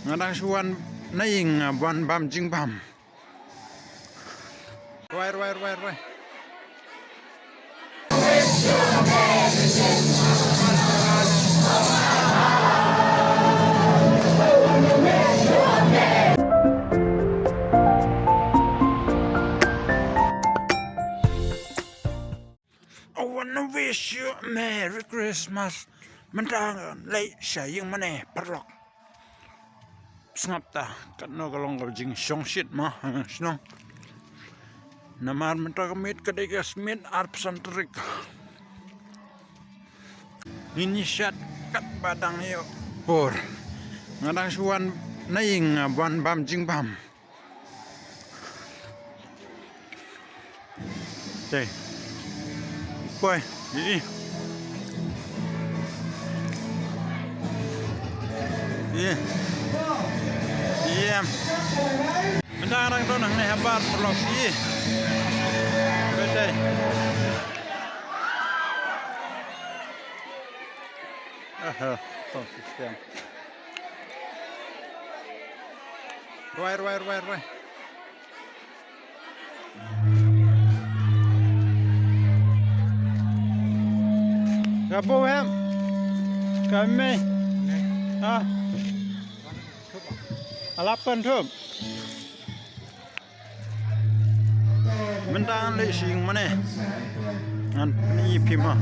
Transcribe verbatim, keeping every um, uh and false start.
Nga dang shu wan na ïing, nga wan bam jingbam. Rwai, rwai, rwai, rwai. I wanna wish you a Merry Christmas. Mynta ngan leit sha ïing mane paralok. Sngap ta, katno ka long ka jingshongshit ma, shnong. Namar mynta ka miet ka dei ka miet arphew san tarik. Ngin ïa shat katba dang ïoh por. Nga dang shu wan na ïing, nga wan bam jingbam. Te. Poi, ï. Ï. Ï em. Mynta nga dang don hangne ha bar paralok, ï. Poi te. Aha, sound system. Rwai, rwai, rwai, rwai. Ka bu em. Ka mei. Ah. Alap kan thup. Mynta ngan leit sha ïing mane. Ngan pyni ïa phi ma.